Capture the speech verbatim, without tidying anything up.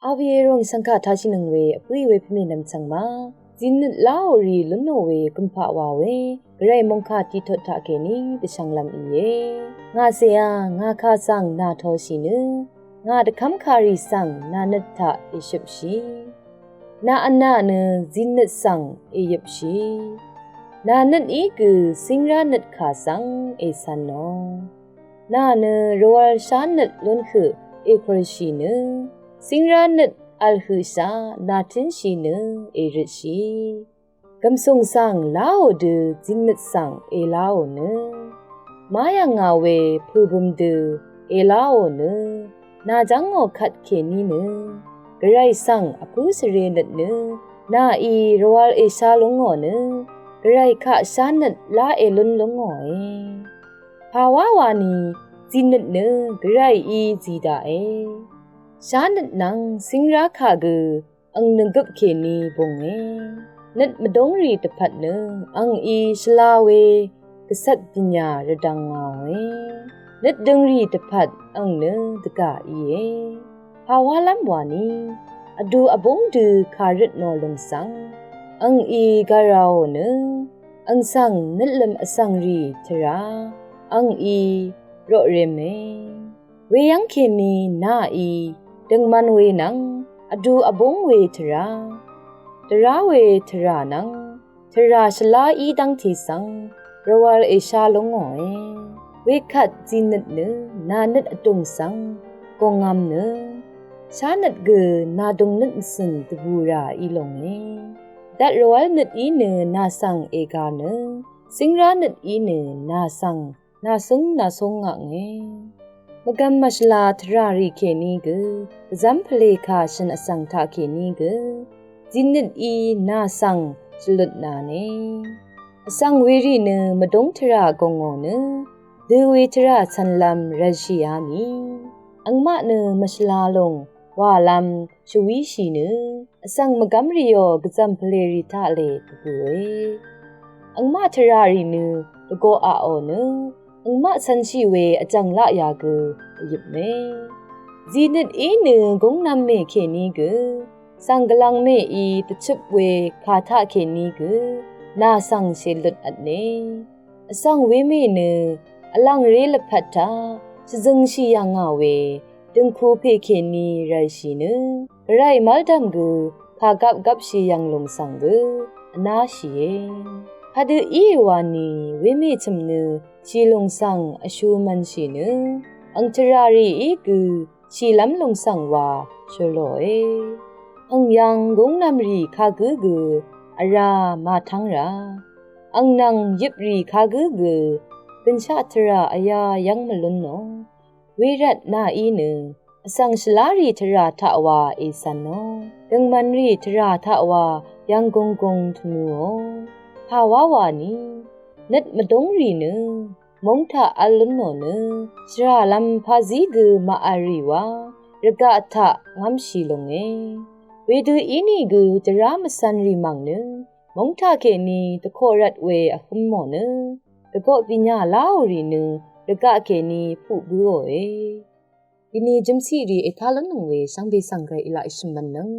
Avyerong svngkà tashìnøng we vpǿì we pvmè nvmchvng ma, zìnøt láò rì lúnò we gùmpaq wa we, gvray mòngkà tiqtot taqkèní dvshvnglv́m íe. Ngà cèà, ngà kà svng nà toshì nø, ngà dvkv́mkàrì svng nà nøt taq èshøpshì. Nà vnà nø zìnøt svng èyøpshì. Nà nøt í gø cíngrá nøt kà svng ècv̄nò. Nà nø rvwv̄l shánøt lún høq èkurshì nø, cíngrá nøt vl høqshà nà tǿnshì nø èrøtshì. Gv̀msùng svng láò dø zìnøt svng èláò nø, má yv̀ngà we pø̀bøm dø èláò nø, nà jv́ngò kvtkèní nø, gvray svng vpǿ svre nøt nø, nàí rvwv̄l èshá lúngò nø, gvray kaq shánøt lá èlún lúngòe. Pàwá wani, zìnøt nø gvrayí zì daqe. Shánøt nvng cíngrá kà gø ang nø gøpkèní bùnge. Nøt mvdúngrì dvpvt nø angí shvla we gvcvt bvnyà rvdv̀ngàòe. Nøt døngrì dvpvt ang nø dvgà íe. Pàwálv́m wani, vdu vbúng dø kàrøt nò lùng svng, angí gvraò nø, ang svng nøtlø̀m vsvngrì tvrà, angí roqreme. Weyv́ng kèní nàí døngman we nvng, vdu vbúng we tvrà, tvrà we tvrà nvng, tvrà shvlá í dv́ngte svng, rvwv̄l èshá lúngòe. Wekvt zìnøt nø, nà nøt vdùng svng, gòngv̄m nø, shánøt gø nà dùngnøt mvcø̀n dvbùrà í lúnge. Dvt rvwv̄l nøt í nø nà svng ègà nø, cíngrá nøt í nø nà svng, nà súng nà súng ngaqnge. Mvgvm mvshvla tvràrì kèní gø, gvzv́m pvlē kà shø̀n vsvng taqkèní gø, zìnøt í nà svng shvlut nàne. Vsvng werì nø mvdúng tvrà gòngò nø, dø we tvrà cv̄nlv́m rv̄lshìá mì. Angmaq nø mvshvla lùng wàlv́m shvwíshì nø, vsvng mvgv́mrìò gvzv̀m pvlèrì taqlè dvbùe. Angmaq tvràrì nø dvgoqaqò nø, angmaq cv̄nshì we vjv̀ng laqyà gø vyøpme. Zìnøt í nø gúngnv̄mmè kèní gø, svng gvlv̄ngmèí dvchøp we kà taqkèní gø, nà svng shèlut vtne. Vsvng wemè nø, vlv̀ngré lvpat taq, shvzøngshì yv̀ngà we, døngku pè kèní rv̄lshì nø, gvray mv́ldv̀m gø, kàgvp gvpshì yv̀ng lùng svng gø, vnáshìe. Kadø íe wani, wemè chø̀m nø, shì lùng svng vshu mv̄nshì nø, ang tvràrìí gø, shìlv́m lùng svng wa, shø̀lòe. Ang yv̄ng gúngnv̄mrì kagǿ gø, vrá màtv́ng rà. Ang nvng yøprì kagǿ gø, gø̀nshaq tvrà vyá yv́ng mvlúnò. Wervt nàí nø, vsvng shvlárì tvrà taq wa ècv̄nò. Døngmv̄nrì tvrà taq wa yv̄ng gunggung tvnuò. Pàwá wani, nøt mvdúngrì nø, múng taq v̄l lúnò nø, shvràlv́m pazí gø màvl rì wa, rvgaq taq ngv́mshì lúnge. Wedø ínìgø dvrá mvcv̄nrì mv̀ng nø, múng taqkèní dvkoq rvt we vhǿm mò nø, dvgoq bìnyà láò rì nø, rvgaq kèní puq bǿòe. Dini jømciqrì ètá lúnnøng we shvngbe svng gvray ilaq èshø̀m mvnøng.